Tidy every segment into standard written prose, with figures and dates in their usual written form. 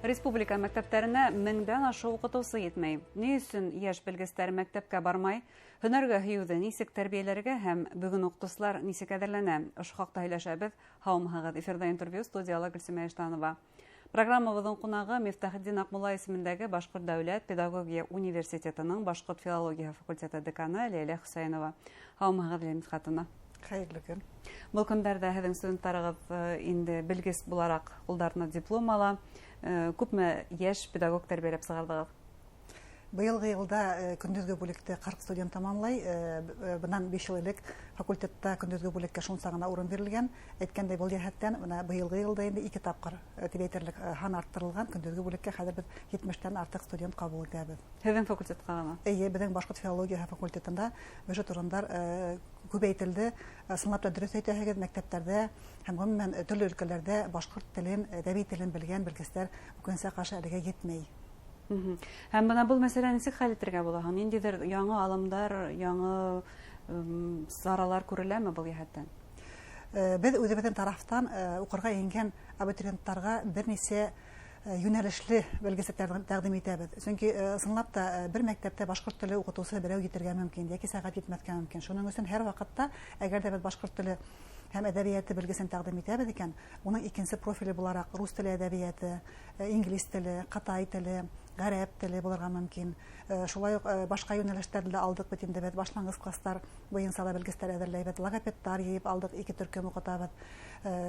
Республика мәктәптәренә 1000-дән ашыу уҡытыусы етмәй. Ни өсөн йәш белгестәр мәктәпкә бармай? Һөнәргә һөйөүҙе нисек тәрбиәләргә һәм бөгөн уҡытыусылар нисек әҙерләнә? Ошо хаҡта һөйләшәбеҙ. Һаумыһығыҙ! Эфирҙа интервью, студияла Гөлсимә Иштанова. Программабыҙҙың ҡунағы Мифтахетдин Аҡмулла исемендәге Башҡорт дәүләт педагогия университетының башҡорт филологияһы факультеты деканы Ләйлә Хөсәйенова. Һаумыһығыҙ, Ләйлә Мидхәтовна! Хәйерле көн. Был көндәрҙә һеҙҙең студенттарығыҙ инде белгес булараҡ ҡулдарына диплом ала. Күпме йәш педагог тәрбиәләп сығарҙығыҙ? Быйылғы йылда көндөҙгө бүлектә 40 студент тамамлай. Бынан 5 йыл элек факультетта көндөҙгө бүлеккә шунса ғына урын бирелгән. Әйткәндәй, был йәһәттән бына быйылғы йылда инде 2 тапҡыр тип әйтерлек һан арттырылған. Көндөҙгө бүлеккә хәҙер беҙ 70-тән артыҡ студент ҡабул итәбеҙ. Һеҙҙең факультетҡа ғына? Эйе, беҙҙең башҡорт филологияһы факультетында бюджет урындар күбәйтелде. Ысынлап та дөрөҫ әйтәһегеҙ, мәктәптәрҙә һәм ғөмүмән төрлө өлкәләрҙә башҡорт телен, әҙәби телен белгән белгестәр үкенескә ҡаршы әлегә етмәй. Һәм бына был мәсьәләне нисек хәл итергә була һуң? Ниндәйҙер яңы алымдар, яңы саралар күреләме был йәһәттән? Беҙ үҙебеҙҙең тарафтан уҡырға ингән абитуриенттарға бер нисә йүнәлешле белгеслектәр тәҡдим итәбеҙ. Сөнки ысынлап та бер мәктәптә башҡорт теле уҡытыусы берәү етергә мөмкин, йәки сәғәт етмәҫкә мөмкин. Шуның өсөн һәр ваҡытта, әгәр ҙә беҙ башҡорт теле һәм әҙәбиәте белгесен тәҡдим итәбеҙ икән, уның икенсе профиле булараҡ рус теле әҙәбиәте, инглиз теле, ҡытай теле, ғәрәп теле булырға мөмкин. Шулай уҡ башҡа йүнәлештәрҙе лә алдыҡ бит инде беҙ, башланғыс кластар буйынса ла белгестәр әҙерләйбеҙ, логопедтар йыйып алдыҡ, 2 төркөм уҡытабыҙ.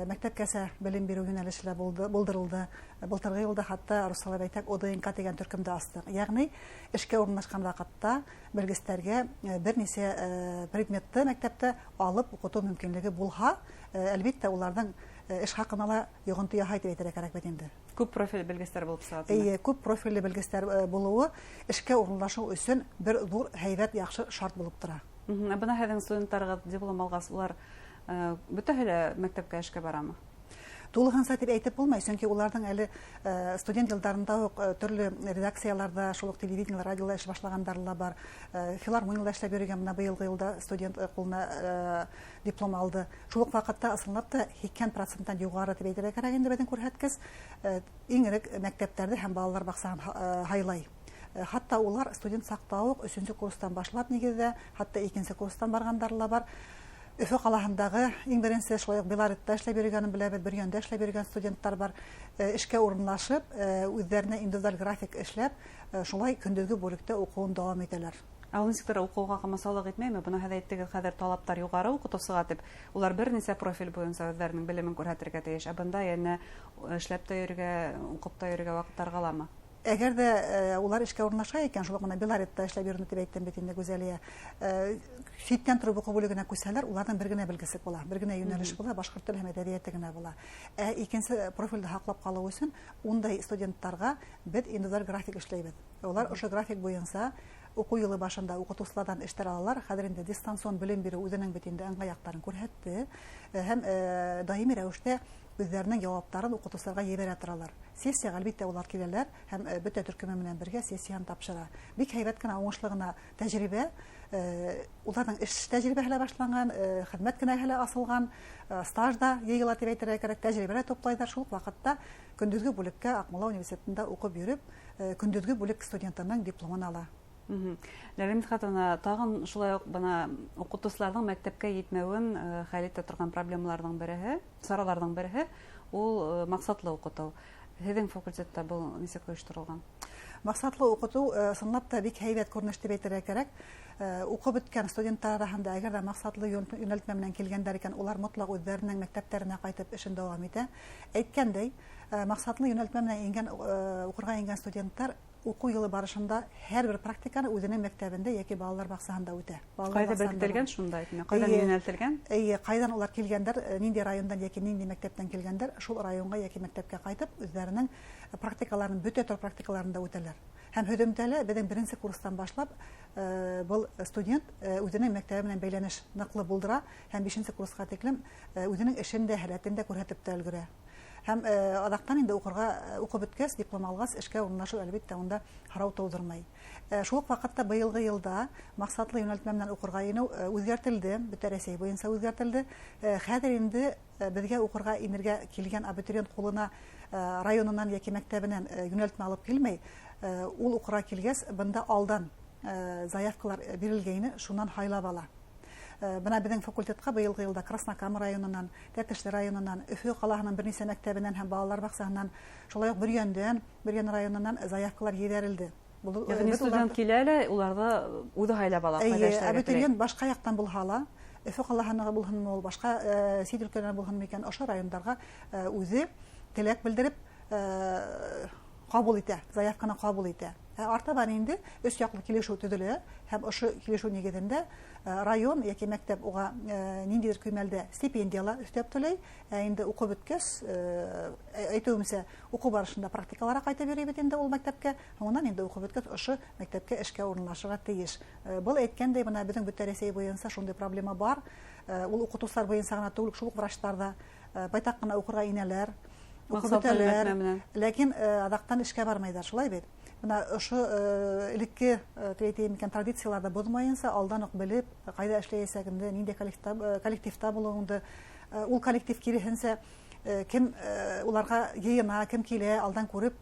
Мәктәпкәсә белем биреү йүнәлеше лә булдырылды. Былтырғы йылда хатта русалап әйтһәк, ОДНК тигән төркөмдө астыҡ. Йәғни эшкә урынлашҡан ваҡытта белгестәргә бер нисә предметты мәктәптә алып уҡытыу мөмкинлеге булһа, әлбиттә, уларҙың эш хаҡына ла йоғонто яһай тип әйтергә кәрәк бит инде. Күп профиль белгестәр булып сыға. Эйе, күп профилле белгестәр булыуы эшкә урынлашыу өсөн бер ҙур һәйбәт, яҡшы шарт булып тора. Ә бына һеҙҙең студенттарығыҙ диплом алғас, улар бөтәһе лә мәктәпкә эшкә барамы? Тулыһынса тип әйтеп булмай, сөнки уларҙың әле студент йылдарында уҡ төрлө редакцияларҙа, шул уҡ телевидение, радиола эш башлағандары ла бар. Филармонияла эшләп йөрөгән, бына быйылғы йылда студент ҡулына диплом алды. Шул уҡ ваҡытта ысынлап та 80%-тан юғары тип әйтергә кәрәк инде беҙҙең күрһәткес, иң элек мәктәптәрҙе һәм балалар баҡсаһын һайлай. Хатта улар студент саҡта уҡ 3-нсө курстан башлап нигеҙҙә, хатта 2-нсе курстан барғандары ла бар. Өфө ҡалаһындағы иң беренсе шулай уҡ Белоретта эшләп йөрөгәнен беләбеҙ, Бөрйәндә эшләп йөрөгән студенттар бар. Эшкә урынлашып, үҙҙәренә индивидуаль график эшләп, шулай көндөҙгө бүлектә уҡыуын дауам итәләр. Ә ул нисектер уҡыуға ҡамасаулыҡ итмәйме? Бына һеҙ әйттегеҙ, хәҙер талаптар юғары уҡытыусыға тип, улар бер нисә профиль буйынса үҙҙәренең белемен күрһәтергә тейеш. Ә бында йәнә эшләп тә йөрөргә, уҡып та йөрөргә ваҡыттар ҡаламы? Әгәр ҙә улар эшкә урынлаша икән, шул уҡ бына Белоретта эшләп йөрөнө тип әйттем бит инде, Гүзәлиә. Ситтән тороп уҡыу бүлегенә күсһәләр, уларҙың бер генә белгеслек була, бер генә йүнәлеш була, башҡорт теле һәм әҙәбиәте генә була. Ә икенсе профилде һаҡлап ҡалыу өсөн ундай студенттарға беҙ индивидуаль график эшләйбеҙ. Улар ошо график буйынса уҡыу йылы башында уҡытыусыларҙан эштәр алалар. Хәҙер инде дистанцион белем биреү үҙенең бит инде ыңғай яҡтарын күрһәтте һәм даими рәүештә үҙҙәренең яуаптарын уҡытыусыларға ебәрә торалар. Сессияға әлбиттә улар киләләр һәм бөтә төркөмө менән бергә сессияны тапшыра. Бик һәйбәт кенә, уңышлы ғына тәжрибә. Уларҙың эш тәжрибәһе лә башланған, хеҙмәт кенәгәһе лә асылған, стаж да йыйыла тип әйтергә кәрәк, тәжрибә лә туплайҙар. Шул уҡ ваҡытта көндөҙгө бүлеккә Аҡмулла университетында уҡып йөрөп, көндөҙгө бүлек студентының дипломын ала. Ләйлә Мидхәтовна, тағын шулай уҡ бына уҡытыусыларҙың мәктәпкә етмәүен хәл итә торған проблемаларҙың береһе, сараларҙың береһе ул маҡсатлы уҡытыу. Һеҙҙең факультетта был нисек ойошторолған? Маҡсатлы уҡытыу ысынлап та бик һәйбәт күренеш тип әйтергә кәрәк. Уҡып бөткән студенттар араһында әгәр ҙә маҡсатлы йүнәлтмә менән килгәндәр икән, улар мотлаҡ үҙҙәренең мәктәптәренә ҡайтып эшен дауам итә. Әйткәндәй, маҡсатлы йүнәлтмә менән уҡырға ингән студенттар уҡыу йылы барышында һәр бер практиканы үҙенең мәктәбендә йәки балалар баҡсаһында үтә. Балалар Ҡайҙа баҡсаһында беркетелгән була. Шунда әйтмә, ҡайҙан Эйе. йүнәлтелгән? Эйе, ҡайҙан улар килгәндәр, ниндәй райондан йәки ниндәй мәктәптән килгәндәр, шул районға йәки мәктәпкә ҡайтып, үҙҙәренең практикаларын, бөтә төр практикаларын да үтәләр. Һәм һөҙөмтәлә лә беҙҙең беренсе курстан башлап был студент үҙенең мәктәбе менән бәйләнеш ныҡлы булдыра һәм 5-нсе курсҡа тиклем үҙенең эшен дә, һәләтен дә күрһәтеп тә өлгөрә. Һәм аҙаҡтан инде уҡып бөткәс, диплом алғас, эшкә урынлашыу әлбиттә унда һорау тыуҙырмай. Шул уҡ ваҡытта быйылғы йылда маҡсатлы йүнәлтмә менән уҡырға инеү үҙгәртелде, бөтә Рәсәй буйынса үҙгәртелде. Хәҙер инде беҙгә уҡырға инергә килгән абитуриент ҡулына Районынан йәки мәктәбенән йүнәлтмә алып килмәй, ул уҡырға килгәс, бында алдан заявкалар бирелгәйне, шунан һайлап ала. Бына беҙҙең факультетҡа быйылғы йылда Краснокама районынан, Тәтешле районынан, Өфө ҡалаһының бер нисә мәктәбенән һәм балалар баҡсаһынан, шулай уҡ Бөрйәндән, Бөрйән районынан заявкалар ебәрелде. Йәғни студент килә лә, уларҙы үҙе һайлап ала. Эйе, абитуриент башҡа яҡтан булһа ла, Өфө ҡалаһының булһынмы ул, башҡа сит өлкәләрҙән булһынмы икән, ошо райондарға үҙе теләк белдереп ҡабул итә, заявканы ҡабул итә. Артабан инде өс яҡлы килешеү төҙөлә һәм ошо килешеү нигеҙендә район йәки мәктәп уға ниндәйҙер кимәлдә стипендияла өҫтәп түләй. Ә инде уҡып бөткәс, әйтеүемсә, уҡыу барышында практикаларға ҡайтып йөрөй бит инде ул мәктәпкә, һуңынан инде уҡып бөткәс ошо мәктәпкә эшкә урынлашырға тейеш. Был әйткәндәй, бына беҙҙең бөтә Рәсәй буйынса шундай проблема бар. Ул уҡытыусылар буйынса ғына түгел, шул уҡ врачтар ҙа байтаҡ ҡына уҡырға инәләр, уҡып бөтәләр, ләкин аҙаҡтан эшкә бармайҙар, шулай бит. Бына ошо элекке әйтәйем икән традицияларҙы боҙмайынса, алдан уҡ белеп, ҡайҙа эшләйәсәгеңде, ниндәй коллективта булыуыңды, ул коллектив киреһенсә кем уларға йыйына, кем килә, алдан күреп,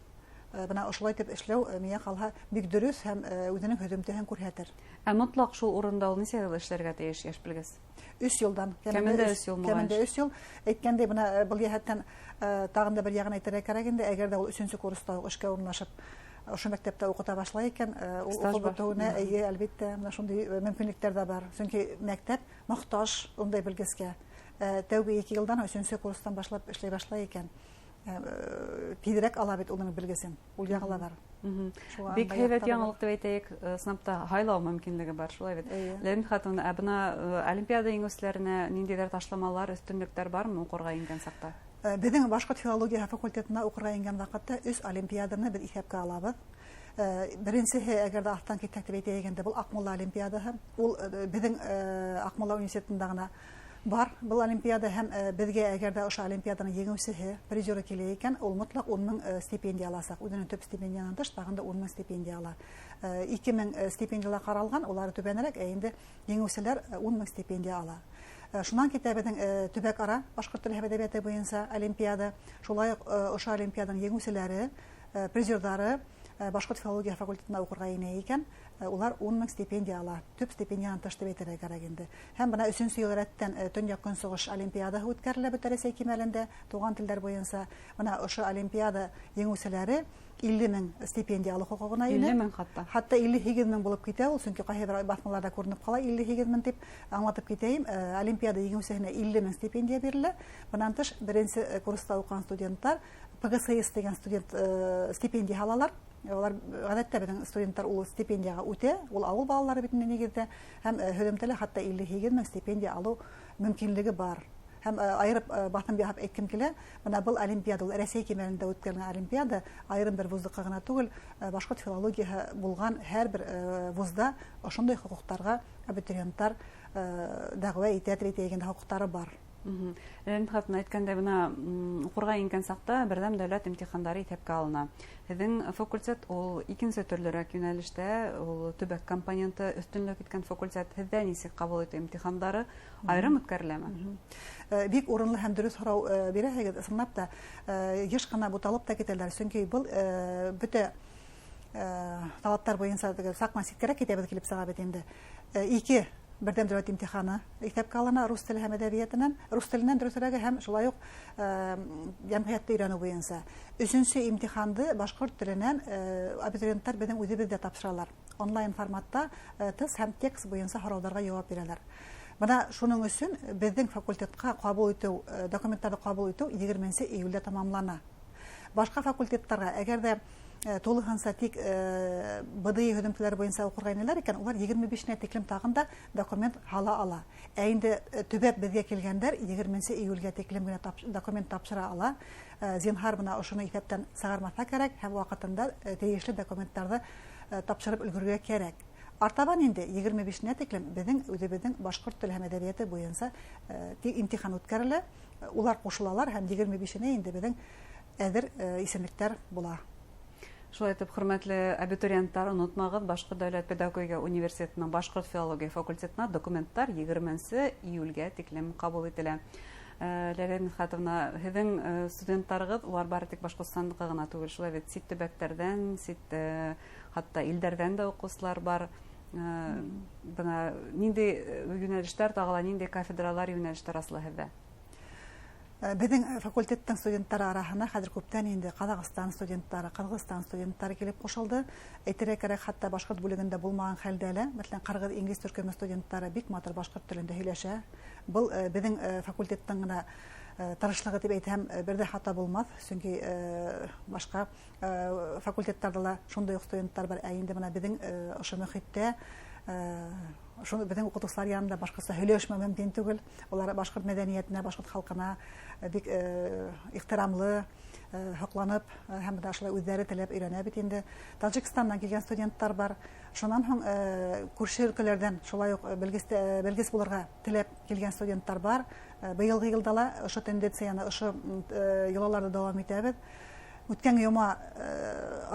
бына ошолай итеп эшләү миңә ҡалһа бик дөрөҫ һәм үҙенең һөҙөмтәһен күрһәтер. Ә мотлаҡ шул урында ул нисә йыл эшләргә тейеш йәш белгес? 3 йылдан. Кәмендә 3 йыл. Кәмендә 3 йыл. Әйткәндәй, бына был йәһәттән тағын да бер яғын әйтергә кәрәк инде, әгәр ҙә ул 3-нсө курста уҡ эшкә урынлашып, ошо мәктәптә уҡыта башлай икән, ул уҡып бөтөүенә, эйе, әлбиттә, менә шундай мөмкинлектәр ҙә бар. Сөнки мәктәп мохтаж ундай белгескә. Тәүге 2 йылдан 3-нсө курстан башлап эшләй башлай икән, тиҙерәк ала бит уның белгесен. Ул яғы ла бар. Бик һәйбәт яңылыҡ тип әйтәйек, сыныпта һайлау мөмкинлеге бар, шулай бит. Ләлә хатын, ә бына олимпиада еңеүселәренә ниндәйҙер ташламалар, өҫтөнлөктәр бармы уҡырға ингән саҡта? Беҙҙең башҡорт филологияһы факультетына уҡырға ингән ваҡытта 3 олимпиаданы беҙ иҫәпкә алабыҙ. Беренсеһе, әгәр ҙә аҫтан китһәк тип әйтәйек инде, был Аҡмулла олимпиадаһы. Ул беҙҙең Аҡмулла университетында ғына бар был олимпиада, һәм беҙгә әгәр ҙә ошо олимпиаданың еңеүсеһе, призеры килә икән, ул мотлаҡ 10 000 стипендия аласаҡ. Үҙенең төп стипендиянан тыш тағын да 10 000 стипендия ала. 2000 стипендияла ҡаралған, улары түбәнерәк, ә инде еңеүселәр 10 000 стипендия ала. Шунан китә беҙҙең төбәк ара башҡорт теле һәм әҙәбиәте буйынса олимпиада. Шулай уҡ ошо олимпиаданың еңеүселәре, призерҙары башҡорт филология факультетына уҡырға инә икән, улар 10 000 стипендия ала. Төп стипендиянан тыш тип әйтергә кәрәк инде. Һәм бына 3-нсө йыл рәттән Төньяҡ-Көнсығыш олимпиадаһы үткәрелә бөтә Рәсәй кимәлендә туған телдәр буйынса. Бына ошо олимпиада еңеүселәре 50 000 стипендия алыу хоҡуғына инә. 50 000 хатта. Хатта 58 000 булып китә ул, сөнки ҡайһы бер баҫмаларҙа күренеп ҡала 58 000 тип аңлатып китәйем. Олимпиада еңеүсеһенә 50 000 стипендия бирелә. Бынан тыш беренсе курста уҡыған студенттар ПГСС тигән студент стипендия алалар. Улар ғәҙәттә беҙҙең студенттар ул стипендияға үтә, ул ауыл балалары бит инде нигеҙҙә, һәм һөҙөмтәлә хатта 58 000 стипендия алыу мөмкинлеге бар. Һәм айырып баҫым яһап әйткем килә, бына был олимпиада, ул Рәсәй кимәлендә үткәрелгән олимпиада, айырым бер вуздыҡҡа ғына түгел, башҡорт филологияһы булған һәр бер вузда ошондай хоҡуҡтарға абитуриенттар дәғүә итә тип әйтәйек инде, хоҡуҡтары бар. Ләлә хатын, әйткәндәй, бына уҡырға ингән саҡта берҙәм дәүләт имтихандары иҫәпкә алына. Һеҙҙең факультет ул икенсе төрлөрәк йүнәлештә, ул төбәк компоненты өҫтөнлөк иткән факультет. Һеҙҙә нисек ҡабул итеү имтихандары айырым үткәреләме? Бик урынлы һәм дөрөҫ һорау бирәһегеҙ. Ысынлап та, йыш ҡына буталып та китәләр, сөнки был бөтә талаптар буйынса саҡман ситкәрәк китәбеҙ килеп сыға бит инде. 2 берҙәм дәүләт имтиханы иҫәпкә алына рус теле һәм әҙәбиәтенән, рус теленән дөрөҫөрәге һәм шулай уҡ йәмғиәтте өйрәнеү буйынса. 3-нсө имтиханды башҡорт теленән абитуриенттар беҙҙең үҙебеҙҙә тапшыралар. Онлайн форматта тест һәм текст буйынса һорауҙарға яуап бирәләр. Бына шуның өсөн беҙҙең факультетҡа ҡабул итеү, документтарҙы ҡабул итеү 20 июлдә тамамлана. Башҡа факультеттарға, әгәр ҙә тулыһынса тик БДИ һөҙөмтәләре буйынса уҡырға инәләр икән, улар 25-нә тиклем тағын да документ һала ала. Ә инде төбәп беҙгә килгәндәр 20 июлгә тиклем генә документ тапшыра ала. Зинһар бына ошоно иҫәптән сығармаҫҡа кәрәк һәм ваҡытында тейешле документтарҙы тапшырып өлгөрөргә кәрәк. Артабан инде 25-нә тиклем беҙҙең үҙебеҙҙең башҡорт теле һәм әҙәбиәте буйынса имтихан үткәрелә. Улар ҡушылалар һәм 25-нә инде беҙҙең әҙер исемлектәр була. Шулай итеп, хөрмәтле абитуриенттар, онотмағыҙ, Башҡорт дәүләт педагогия университетының башҡорт филология факультетына документтар 20 июлгә тиклем ҡабул ителә. Ләйлә Мидхәтовна, һеҙҙең студенттарығыҙ, улар бары тик Башҡортостандыҡы ғына түгел, шулай бит, сит төбәктәрҙән, сит хатта илдәрҙән дә уҡыусылар бар. Бына ниндәй йүнәлештәр, тағы ла ниндәй кафедралар, йүнәлештәр асыла һеҙҙә? Беҙҙең факультеттың студенттары араһына хәҙер күптән инде Ҡаҙағстан студенттары, Ҡырғыҙстан студенттары килеп ҡушылды. Әйтергә кәрәк, хатта башҡорт бүлегендә булмаған хәлдә лә, мәҫәлән, ҡырғыҙ инглиз төркөмө студенттары бик матур башҡорт телендә һөйләшә. Был беҙҙең факультеттың ғына тырышлығы тип әйтһәм, бер ҙә хата булмаҫ, сөнки башҡа факультеттарҙа ла шундай уҡ студенттар бар. Ә инде бына беҙҙең ошо мөхиттә шуны беҙҙең уҡытыусылар янында башҡортса һөйләшмәү мөмкин түгел. Улар башҡорт мәҙәниәтенә, башҡорт халҡына бик ихтирамлы, һоҡланып һәм дә шулай үҙҙәре теләп өйрәнә бит инде. Таджикстандан килгән студенттар бар. Шунан һуң күрше өлкәләрҙән шулай уҡ белгес булырға теләп килгән студенттар бар. Быйылғы йылда ла ошо тенденцияны, ошо йолаларҙы дауам итәбеҙ. Үткән йома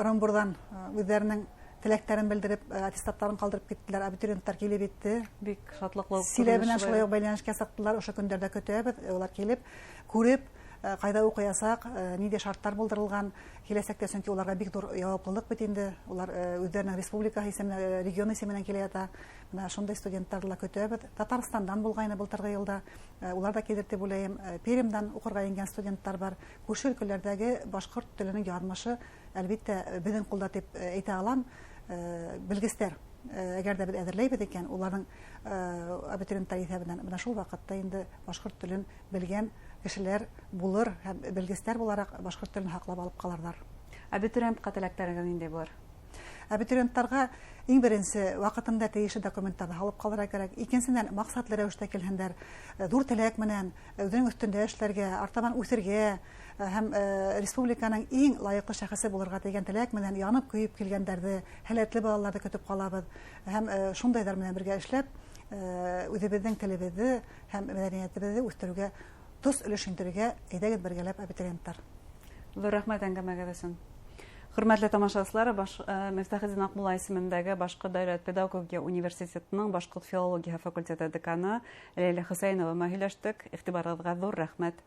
Ырымбурҙан үҙҙәренең теләктәрен белдереп, аттестаттарын ҡалдырып киттеләр, абитуриенттар килеп етте. Бик шатлыҡлы Силә күренеш менән шулай. шулай уҡ бәйләнешкә сыҡтылар, ошо көндәрҙә көтәбеҙ. Улар килеп, күреп, ҡайҙа уҡыясаҡ, ниндәй шарттар булдырылған киләсәктә, сөнки уларға бик ҙур яуаплылыҡ бит инде. Улар үҙҙәренең республика исеменән, регион исеменән килә ята. Бына шундай студенттарҙы ла көтәбеҙ. Татарстандан булғайны былтырғы йылда, улар ҙа килер тип уйлайым. Пермьдан уҡырға ингән студенттар бар. Күрше өлкәләрҙәге башҡорт теленең яҙмышы, әлбиттә, беҙҙең ҡулда тип әйтә алам. Белгестәр, әгәр ҙә беҙ әҙерләйбеҙ икән, уларҙың абитуриенттар иҫәбенән бына шул ваҡытта инде башҡорт телен белгән кешеләр булыр һәм белгестәр булараҡ башҡорт телен һаҡлап алып ҡалырҙар. Абитуриентҡа теләктәрегеҙ ниндәй булыр? Абитуриенттарға иң беренсе ваҡытында тейешле документтарҙы һалып ҡалырға кәрәк. Икенсенән, маҡсатлы рәүештә килһендәр, ҙур теләк менән үҙенең өҫтөндә эшләргә, артабан үҫергә һәм республиканың иң лайыҡлы шәхесе булырға тигән теләк менән янып көйөп килгәндәрҙе, һәләтле балаларҙы көтөп ҡалабыҙ. Һәм шундайҙар менән бергә эшләп, үҙебеҙҙең телебеҙҙе һәм мәҙәниәтебеҙҙе үҫтереүгә тос өлөш индерергә әйҙәгеҙ бергәләп, абитуриенттар. Ҙур рәхмәт әңгәмәгеҙ өсөн. Хөрмәтле тамашасылар, Мифтахетдин Аҡмулла исемендәге Башҡорт дәүләт педагогия университетының Башҡорт филологияһы факультеты деканы Ләйлә Хөсәйенова менән һөйләштек. Иғтибарығыҙға ҙур рәхмәт.